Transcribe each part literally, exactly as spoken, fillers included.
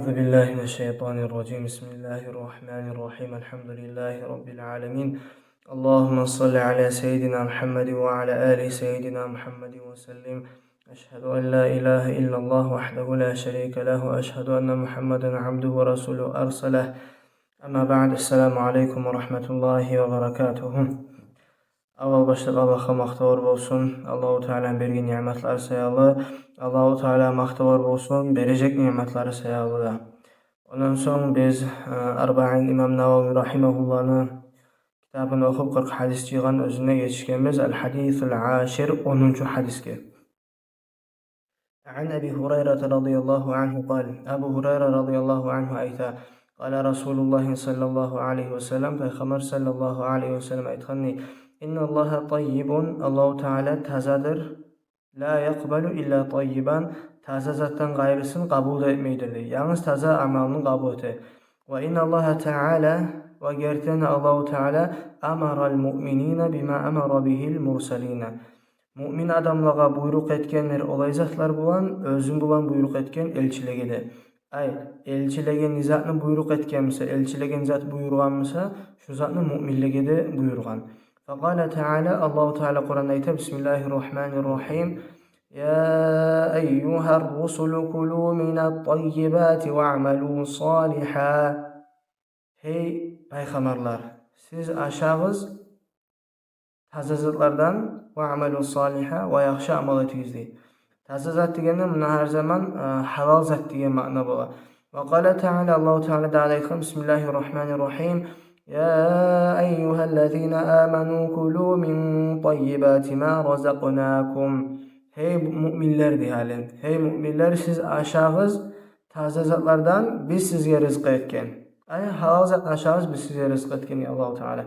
أعوذ بالله من الشيطان الرجيم. بسم الله الرحمن الرحيم. الحمد لله رب العالمين. اللهم صل على سيدنا محمد وعلى آل سيدنا محمد وسلم. أشهد أن لا إله إلا الله وحده لا شريك له، وأشهد أن محمدا عبده ورسوله أرسله. أما بعد، السلام عليكم ورحمة الله وبركاته. Аввал башлап Аллагьгъа макътавлар болсун Аллагьу Тааланы берген ниъматлары саялы. Аллагьу Таалагъа макътавлар болсун бережек ниъматлары саялы да. Ондан сонг биз, э, Арбаин имам Навави рагьимагьуллагьны китабын охуп, къыркъ гьадис жыйгъан, оьзюне етишгенбиз. Аль-гьадисуль ашир, онунчу гьадисге. عن أبي هريرة رضي الله عنه قال. Абу Гьурайра радияллагьу ангьу айта: قال رسول الله صلى الله عليه وسلم, Пайхаммар саллаллагьу алайгьи ва саллам айтгъан дей: إن الله طيب, Аллагьу Таала тазадыр, لا يقبل إلا طيبا, таза затдан къайрысын къабул да этмейдир дей. Янгыз таза амалны къабул эте. وإن الله تعالى, ва гертиден Аллагьу Таала, أمر المؤمنين بما أمر به المرسلين. Муъмин адамлагъа буйрукъ этгендир олай затлар булан, оьзю булан буйрукъ этген элчилеге де. Ай, элчилеге не затны буйрукъ этген буса, элчилеге не зат буюргъан буса, шо затны муъминлеге де буюргъан. فقال تعالى, Аллагьу Таала Къуранда айта: بسم الله الرحمن الرحيم. يا أيها الرسل كلوا من الطيبات واعملوا صالحا. Гьей пайхаммарлар, сиз ашагъыз таза затлардан, واعملوا صالحا, ва яхшы амал этигиз дей. Таза зат дегенде муна гьар заман, э, гьалал зат деген маъна бола. وقال تعالى, Аллагьу Таала дагъы да айтгъан: بسم الله الرحمن الرحيم. يا أيها الذين آمنوا كلوا من طيبات ما رزقناكم. Гьей муъминлер дей гьали. Гьей муъминлер, сиз ашагъыз таза затлардан биз сизге ризкъы этген. Ай, гьалал затны ашагъыз биз сизге ризкъы этген, я Аллагьу Таала.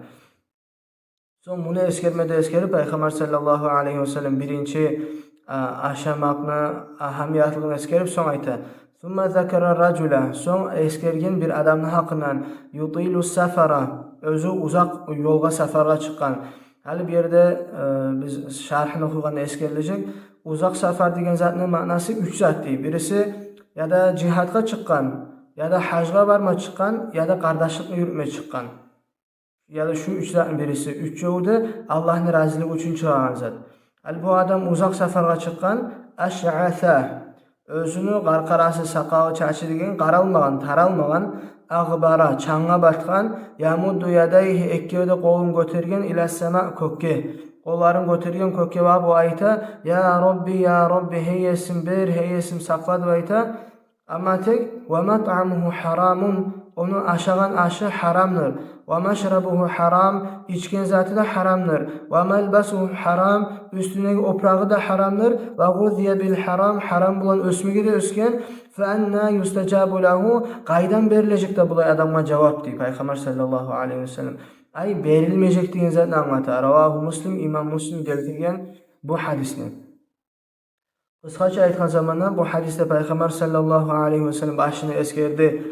Сонг муну эсгерме де эсгерип, Пайхаммар саллаллагьу алайгьи ва саллам биринчи, а, ашамакъны агьамиятлыгъын эсгерип, сонг айта: ثم ذكر الرجل, сонг эсгерген бир адамны гьакъындан, يطيل السفر, оьзю узакъ ёлгъа сапаргъа чыкъгъан. Гьали бу ерде, э, биз шаргьын охуйгъанда эсгерилежек. Узакъ сапар деген затны маънасы уьч зат дей. Бириси яда жигьатгъа чыкъгъан, яда гьажгъа барма чыкъгъан, яда къардашлыкъны юрютме чыкъгъан. Яда шу уьч затны бириси, уьчевю де Аллагьны разилиги учун чыгъагъан зат. Гьали бу адам узакъ сапаргъа чыкъгъан, أشعث, оьзюню къаркъарасы, сакъалы, чачы деген къаралмагъан, таралмагъан, أغبر, чангъа батгъан, يمد يديه, эккевю де къолун гётерген, إلى السماء, кёкге. Къолларын гётерген кёкге ва бу айта: يا رب, я Рабби, гьей Есим, бер, гьей Есим, сакъла деп айта. Амма тек ومطعمه حرام, ону ашагъан ашы гьарамдыр. ومشربه حرام, ичген заты да гьарамдыр. وملبسه حرام, уьстюндеги опурагъы да гьарамдыр. وغذي بالحرام, гьарам булан оьсмеге де оьсген. فأنى يستجاب له, къайдан берилежек де булай адамгъа жавап дей Пайхаммар саллаллагьу алайгьи ва саллам. Ай, берилмежек деген затны англата. رواه مسلم, имам Муслим гелтирген бу гьадисни. Къысгъача айтгъан заманда, бу гьадисде Пайхаммар саллаллагьу алайгьи ва саллам башында эсгерди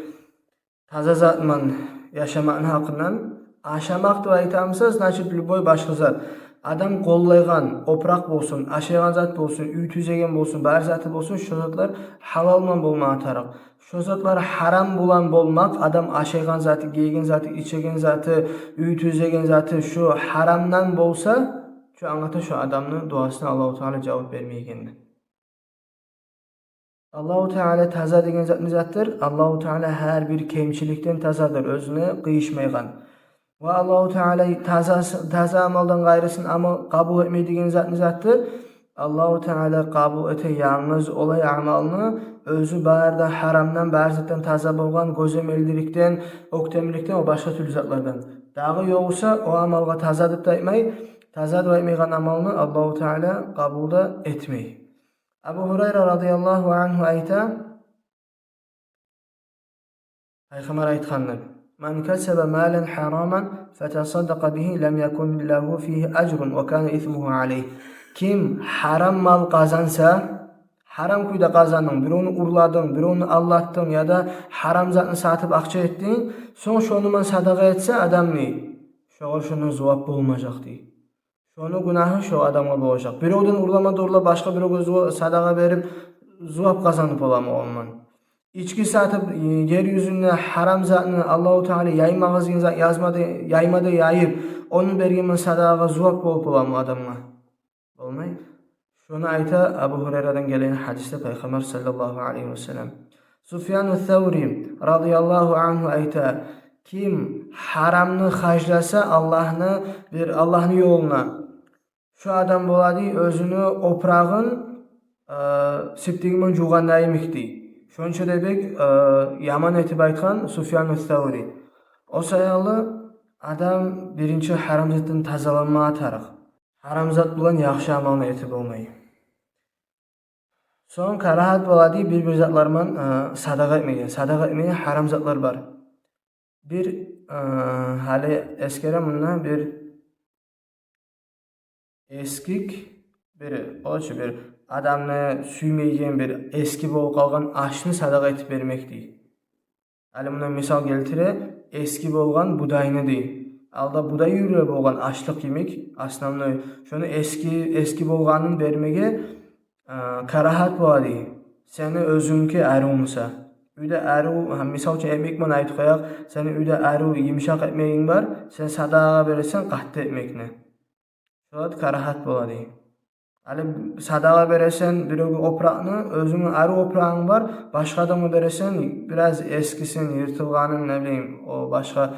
таза зат булан яшамакъны гьакъындан. Ашамакъ деп айтамыз, значит, любой башгъа зат. Адам къоллайгъан опуракъ болсун, ашайгъан зат болсун, уьй тюзеген болсун, бар заты болсун, шо затлар гьалал булан болмагъа тарыкъ. Шо затлар гьарам булан болмакъ, адам ашайгъан заты, гийеген заты, ичеген заты, уьй тюзеген заты, шо гьарамдан болса, шо англата шо адамны дуасына Аллагьу Таала жавап бермейгенни. Аллагьу Таала таза деген зат не затдыр? Аллагьу Таала гьар бир кемчиликден тазадыр, оьзюне къыйышмайгъан. Ва Аллагьу Таала таза, таза амалдан къайрысын амал къабул этмейдиген зат не затдыр? Аллагьу Таала къабул эте янгыз олай амалны, оьзю бары да гьарамдан, бары затдан таза болгъан, гёземелдиликден, оьктемликден, о башгъа тюрлю затлардан. Дагъы ёгъуса, о амалгъа таза деп де айтмай, таза деп айтмайгъан амалны Аллагьу Таала къабул да этмей. Абу Гьурайра радияллагьу ангьу айта, Пайхаммар айтгъандыр: من كسب مالا حراما فتصدق به لم يكن له فيه أجر وكان إثمه عليه. Ким гьарам мал къазанса, гьарам кюйде къазандынг, биревню урладынг, биревню алдатдынг яда гьарам затны сатып акъча этдинг, сонг шону ман садагъа этсе адам, дей, шогъар шондан зувап болмажакъ, дей. Шону гюнагьы шо адамгъа болажакъ. Биревден урлама да урлап, башгъа биревге зува-, садагъа берип, зувап къазанып боламы ондан? ички сатып, э, ер юзюнде гьарам затны Аллагьу Таала яймагъыз деген зат язмады, яймады яйып, ону бергенмен садагъагъа зувап болуп боламы адамгъа? Болмай. Шуну айта Абу Гьурайрадан гелген гьадисде Пайхаммар саллаллагьу алайгьи ва саллам. Суфьяну Саври радияллагьу ангьу айта: «Ким гьарамны харжласа Аллагьны, бир Аллагьны ёлуна, шо адам бола, дей, оьзюню опурагъын, э, сиптигимен жувгъанда йимик», дей. Шонча да бек, э, яман этип айтгъан Суфьяну Саври. О саялы адам биринчи гьарам затдан тазаланмагъа тарыкъ. Гьарам зат булан яхшы амалны этип болмай. Сонг карагьат бола, дей, бир-бир затлар булан, э, садагъа этмеге. Садагъа этмеге гьарам затлар бар. Бир, э, гьали эсгере мунда бир эсгик, бир, олчу бир адамны сюймейген бир эски болуп къалгъан ашны садагъа этип бермек, дей. Гьали мунда мисал гелтире, эски болгъан будайны, дей. Алда будай юрюле болгъан ашлыкъ йимик, основной. Шону эски, эски болгъанын бермеге, э, карагьат бола, дей. Сени оьзюнгнюки арив буса. Уьйде арив, гьа, мисал учун, экмек булан айтып къояйыкъ, сени уьйде арив йымышакъ экмегинг бар, сен садагъа бересен къатты экмекни. Шо зат карагьат бола, дей. Гьали садагъа бересен биревге опуракъны, оьзюнгню арив опурагъынг бар, башгъа адамгъа бересен бираз эскисин, йыртылгъанын, не билейим, о башгъа,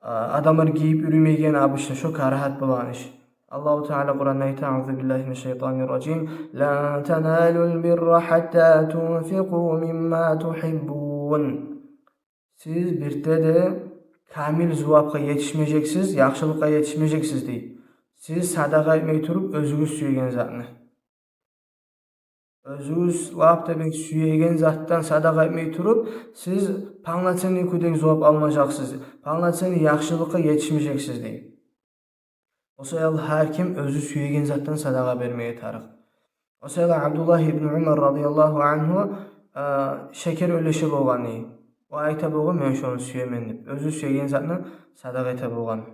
а, адамлар гийип юрюмейген обычно, шо карагьат болагъан иш. Аллагьу Таала Къуранда айта: «Аузу биллагьи минаш шайтанир ражим. Лан таналул бирра хатта тунфикъу мимма тухиббун». Сиз бирде де камил зувапгъа етишмежексиз, яхшылыкъгъа етишмежексиз, дей. Сиз садагъа этмей туруп оьзюгюз сюеген затны. Оьзюгюз лап да бек сюеген затдан садагъа этмей туруп, сиз полноценный кюйде зувап алмажакъсыз, полноценный яхшылыкъгъа етишмежексиз, дей. О саялы гьар ким оьзю сюеген затдан садагъа бермеге тарыкъ. О саялы Абдуллагь ибн Умар радияллагьу ангьу, а, шекер уьлеше болгъан, дей. О айта болгъан: «Мен шону сюемен», — деп, оьзю сюеген затны садагъа эте болгъан.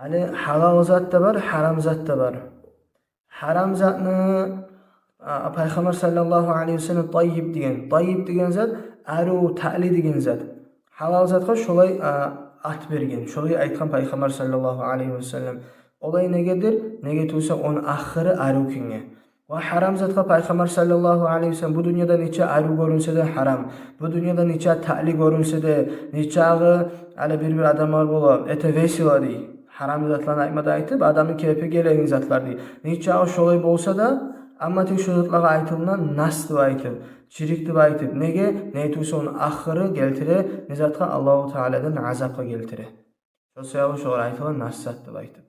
Гьали гьалал зат да бар, гьарам зат да бар. Гьарам затны, а, Пайхаммар саллаллагьу алайгьи ва саллам таййиб деген, таййиб деген зат арив, татли деген зат. Гьалал затгъа шолай, а, ат берген, шолай айтгъан Пайхаммар саллаллагьу алайгьи ва саллам. Олай негедир? Неге тюгюл эсе ону ахыры арив экенге. Ва гьарам затгъа Пайхаммар саллаллагьу алайгьи ва саллам: «Бу дюньяда нече арив гёрюнсе де гьарам, бу дюньяда нече татли гёрюнсе де, нечагъы, гьали бир-бир адамлар бола, это весело», — дей. Гьарам затланы айтма да айтып, адамны кепи гелеген затлар, дей. Нечагъы шолай болса да, амма тек шо затлагъа айтылына нас деп айтып, чирик деп айтып. Неге? Неге тюгюл эсе ону ахыры гелтире не затгъа? Аллагьу Тааладан азапгъа гелтире. Шо саялы шогъар айтыла нас зат деп айтып.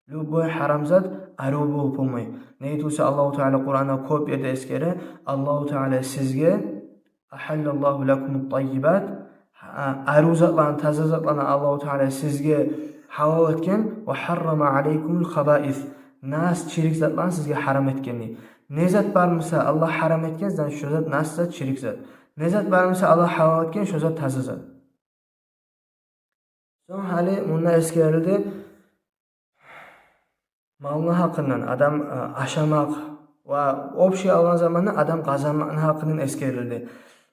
Любой гьарам зат арив болуп болмай. Неге тюгюл эсе Аллагьу Таала Къуранда кёп ерде эсгере, Аллагьу Таала сизге: «Ахьаллаллагьу лакумут таййибат», а, арив затланы, таза затланы Аллагьу Таала сизге гьалал этген, «ва гьаррама алайкумул хабаис», нас, чирик затланы сизге гьарам этген, дей. Не зат бар буса Аллагь гьарам этген, значит, шо зат нас зат, чирик зат. Не зат бар буса Аллагь гьалал этген, шо зат таза зат. Сонг гьали мунда эсгерилди малны гьакъындан, адам, э, ашамакъ ва общий алгъан заманда адам къазанмакъны гьакъындан эсгерилди.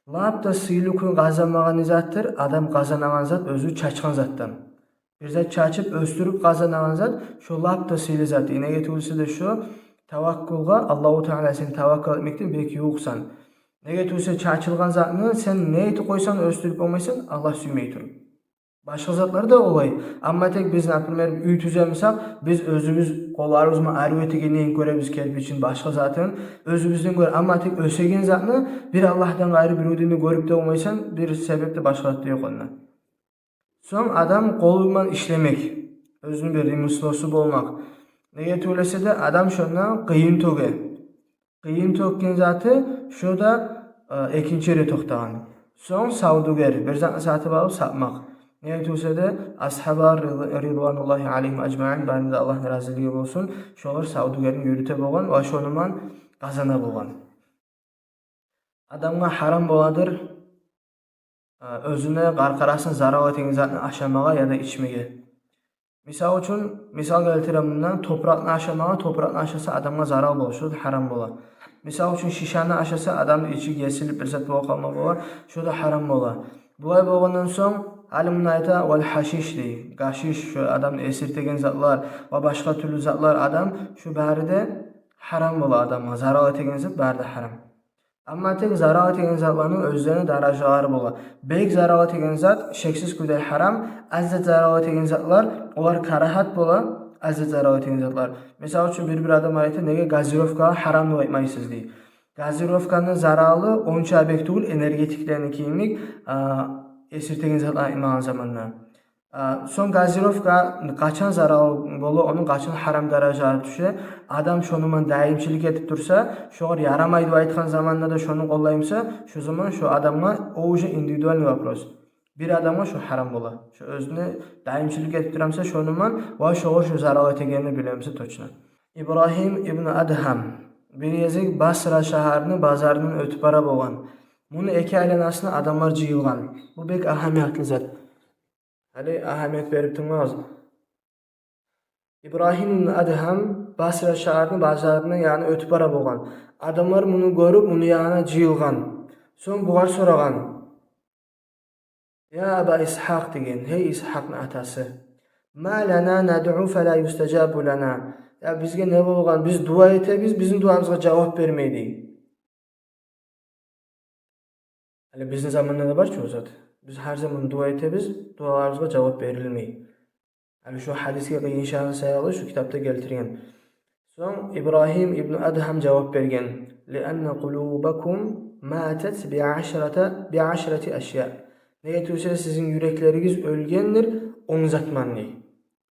Лап да сыйлы кюй къазанмагъа не затдыр? Адам къазанагъан зат оьзю чачгъан затдан. Бир зат чачып, оьсдюрюп къазанагъан зат, шо лап да сыйлы зат. Неге тюгюл эсе де шо таваккулгъа, Аллагьу Таала сен таваккул этмекден бек ювукъсан. Неге тюгюл эсе чачылгъан затны сен не этип къойсанг, оьсдюрюп болмайсан, Аллагь сюймей туруп. Башгъа затлар да олай. Амма тек биз, например, уьй тюземисек, биз оьзюбюз къолларыбыз булан арив этегенни гёребиз, керпичин, башгъа затын, оьзюбюзден гёре. Амма тек оьсеген затны бир Аллагьдан къайры биревден де гёрюп де болмайсан, бир себеп де, башгъа зат да ёкъ онда. Сонг адам къолу булан ишлемек, оьзюню бир ремеслосу болмакъ. Неге тюгюл эсе де адам шонда къыйын тёге. Къыйын тёкген заты шо да, э, экинчи ерде токътагъан. Сонг савдюгер, бир затны сатып алып сатмакъ. Неге тюгюл эсе де асгьабалар, рид-, ридвануллагьи алайгьим ажмаин, барына да Аллагьны разилиги болсун, шолар савдюгерни юрюте болгъан ва шону булан къазана болгъан. Адамгъа гьарам боладыр, э, оьзюне, къаркъарасына зарал этеген затны ашамагъа яда ичмеге. Мисал учун, мисал гелтире мундан, топуракъны ашамагъа, топуракъны ашаса адамгъа зарал бола, шо гьарам бола. Мисал учун, шишаны ашаса, адамны ичи гесилип, бир зат болуп къалма бола, шо да гьарам бола. Булай болгъандан сонг, гьали муну айта, вал гьашиш дей. Гьашиш, шо адамны эсиртеген затлар ва башгъа тюрлю затлар, адам, шо бары да гьарам бола адамгъа. Зарал этеген зат бары да гьарам. Амма тек зарал этеген затланы оьзлени даражалары бола. Бек зарал этеген зат шексиз кюйде гьарам, аз зат зарал этеген затлар, олар карагьат бола, аз зат зарал этеген затлар. Мисал учун, бир-бир адам айта, неге газировкагъа гьарам деп айтмайсыз дей. Газировканы заралы онча бек тюгюл энергетиклени йимик, а, эсиртеген затланы айтмагъан заманда. А, сонг газировка къачан зарал бола, ону къачан гьарам даражалары тюше, адам шону ман даимчилик этип турса, шогъар ярамай деп айтгъан заманда да шону къоллай буса, шо заман шо адамгъа, о уже индивидуальный вопрос. Бир адамгъа шо гьарам бола. Шо оьзюне даимчилик этип тура буса шону ман, ва шогъар шо зарал этегенин биле буса точно. Ибрагьим ибн Адгьам бир гезик Басра шагьарны базарындан оьтюп бара болгъан. Муну эки айланасына адамлар жыйылгъан. Бу бек агьамиятлы зат. Гьали агьамият берип тынглагъыз. Ибрагьим ибн Адгьам Басра шагьарны базарындан, яни, оьтюп бара болгъан. Адамлар муну гёрюп, муну янына жыйылгъан. Сонг бугъар сорагъан: «Я Аба Исгьакъ, — деген, — гьей, Исгьакъны атасы. Ма лана надъу фала юстажабу лана. Я, бизге не болгъан? Биз дуа этебиз, бизин дуабызгъа жавап бермей», — дей. Гьали бизин заманда да бар чы о зат. Биз гьар заман дуа этебиз, дуаларыбызгъа жавап берилмей. Гьали шо гьадисге къыйыншагъан саялы шо китапда гелтирген. Сонг Ибрагьим ибн Адгьам жавап берген: «Лианна къулубакум матат би ашрата, би ашрати ашя». Неге тюгюл де сизин юреклеригиз оьлгендир он зат ман, дей.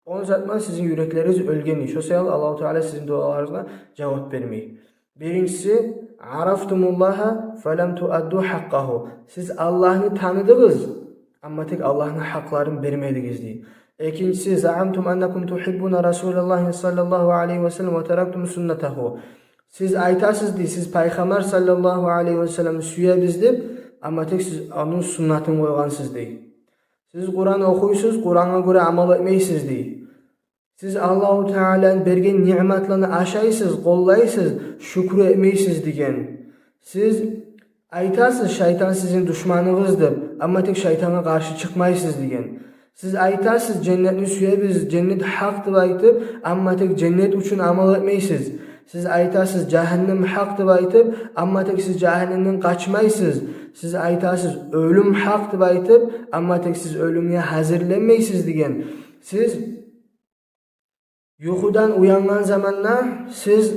Он зат ман сизин юреклеригиз оьлген, дей. Шо саялы Аллагьу Таала сизин дуаларыгъызгъа жавап бермей. Биринчиси: «Арафтумуллагьа фалам туадду хьакъкъагьу». Сиз Аллагьны таныдыгъыз, амма тек Аллагьны гьакъларын бермедигиз, дей. Экинчиси: «Заъамтум аннакум тухиббуна Расулаллагьи саллаллагьу алайгьи ва саллам ва тарактум суннатагьу». Сиз айтасыз, дей, сиз Пайхаммар саллаллагьу алайгьи ва салламны сюебиз деп, амма тек сиз ону суннатын къойгъансыз, дей. Сиз Къуран охуйсуз, Къурангъа гёре амал этмейсиз, дей. Сиз Аллагьу Тааланы берген ниъматланы ашайсыз, къоллайсыз, шюкюр этмейсиз, деген. Сиз айтасыз, шайтан сизин душманыгъыз деп, амма тек шайтангъа къаршы чыкъмайсыз, деген. Сиз айтасыз, женнетни сюебиз, женнет гьакъ деп айтып, амма тек женнет учун амал этмейсиз. Сиз айтасыз, жагьаннем гьакъ деп айтып, амма тек сиз жагьаннемден къачмайсыз. Сиз айтасыз, оьлюм гьакъ деп айтып, амма тек сиз оьлюмге гьазирленмейсиз, деген. Сиз юхудан уянгъан заманда сиз: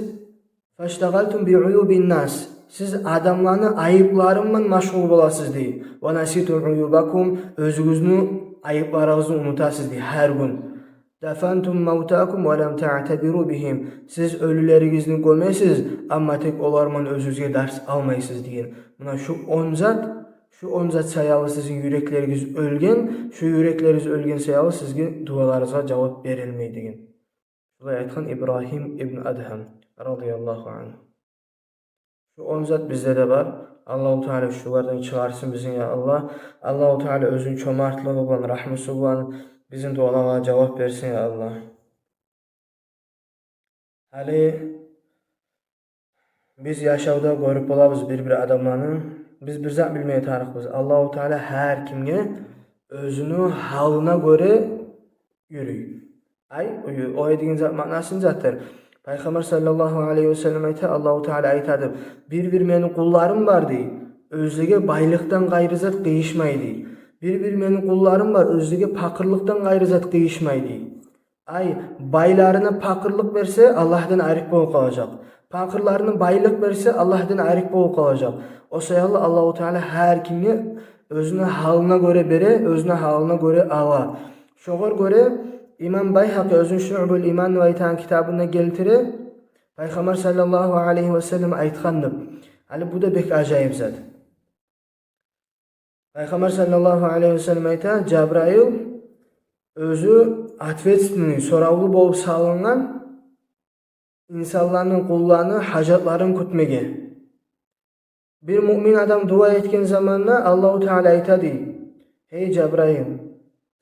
«Фаштагъалтум би уюбин нас». Сиз адамланы айыплары ман машгъул боласыз, дей. «Ва наситум уюбакум». Оьзюгюзню айыпларыгъызны унутасыз, дей, гьар гюн. «Дафантум мавтакум ва лам таътабиру бигьим». Сиз оьлюлеригизни гёмесиз, амма тек олар ман оьзюгюзге дарс алмайсыз, деген. Муна шу он зат, шу он зат саялы сизин юреклеригиз оьлген, шу юреклеригиз оьлген саялы сизге дуаларыгъызгъа жавап берилмей, деген. Шулай айтгъан Ибрагьим ибн Адгьам, радияллагьу ангьу. Шу он зат бизде де бар. Аллагьу Таала шулардан чыгъарсын бизин, я Аллагь. Аллагьу Таала оьзюню чомартлыгъы булан, рагьмусу булан бизин дуалагъа жавап берсин, я Аллагь. Гьали биз яшавда гёрюп болабыз бир-бир адамланы. Биз бир зат билмеге тарыкъбыз. Аллагьу Таала гьар кимге оьзюню гьалына гёре юрюй. Ай, о, о деген зат маънасы не затдыр? Пайхаммар саллаллагьу алайгьи ва саллам айта, Аллагьу Таала айтады: «Бир-бир мени къулларым бар, — дей, — оьзлеге байлыкъдан къайры зат къыйышмай, — дей. — Бир-бир мени къулларым бар, оьзлеге пакъырлыкъдан къайры зат къыйышмай», — дей. Ай, байларына пакъырлыкъ берсе, Аллагьдан арек болуп къалажакъ. Пакъырларына байлыкъ берсе, Аллагьдан арек болуп къалажакъ. О саялы Аллагьу Таала гьар кимге оьзюню гьалына гёре бере, оьзюню гьалына гёре ала. Шогъар гёре имам Байгьакъи оьзюню «Шуъбул иман» деп айтагъан китабында гелтире, Пайхаммар саллаллагьу алайгьи ва саллам айтгъан деп. Гьали бу да бек ажайып зат. Пайхаммар саллаллагьу алайгьи ва саллам айта, Жабраил оьзю ответственный, соравлу болуп салынгъан инсанланы, къулланы гьажатларын кютмеге. Бир муъмин адам дуа этген заманда Аллагьу Таала айта, дей: «Гьей Жабраил,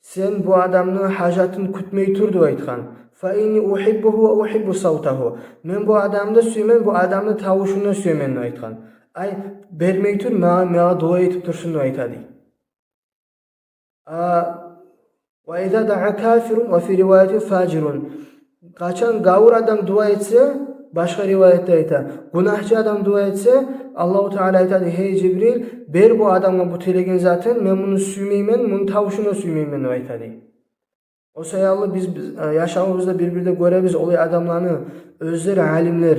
сен бу адамны гьажатын кютмей тур», — деп айтгъан. «Фа инни ухиббугьу ва ухиббу савтагьу. Мен бу адамны сюемен, бу адамны тавушун да сюемен», — деп айтгъан. Ай, бермей тур, магъа, магъа дуа этип турсун деп айта дей. А, «ва иза даа кафирун ва фи риваятин фажирун». Къачан гавур адам дуа этсе, башгъа риваятда айта, гюнагьчы адам дуа этсе, Аллагьу Таала айтады: «Гьей Жибрил, бер бу адамгъа бу тилеген затын, мен муну сюймеймен, муну тавушун да сюймеймен», — деп айтады. О саялы биз, биз, э, яшавубузда бир-бирде гёребиз олай адамланы: оьзлер алимлер,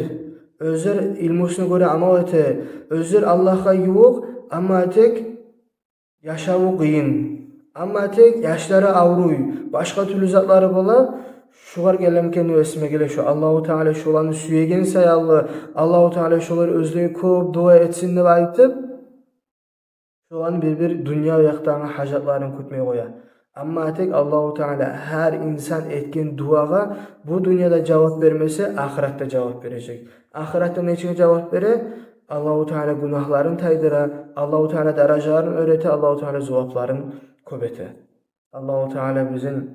оьзлер илмусуна гёре амал эте, оьзлер Аллагьгъа ювукъ, амма тек яшаву къыйын, амма тек яшлары авруй, башгъа тюрлю затлары бола. Шугъар гелемкен деп эсиме геле шу. Аллагьу Таала шуланы сюеген саялы, Аллагьу Таала шулар оьзлеге кёп дуа этсин деп айтып, шуланы бир-бир дюнья якъдагъы гьажатларын кютмей къоя. Амма тек Аллагьу Таала гьар инсан этген дуагъа бу дюньяда жавап бермесе, ахыратда жавап бережек. Ахыратда нечик жавап бере? Аллагьу Таала гюнагьларын тайдыра, Аллагьу Таала даражаларын оьр эте, Аллагьу Таала зувапларын кёп эте. Аллагьу Таала бизин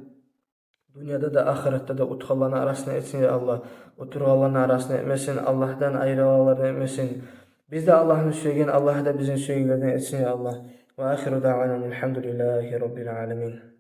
дюньяда да, ахыратда да утгъанланы арасына этсин, я Аллагь. Утургъанланы арасына этмесин, Аллагьдан айрылагъанлардан этмесин. Биз де Аллагьны сюеген, Аллагь да бизин сюегенлерден этсин, я Аллагь. Ва ахиру даъвана альхамдулиллагьи раббил аламин.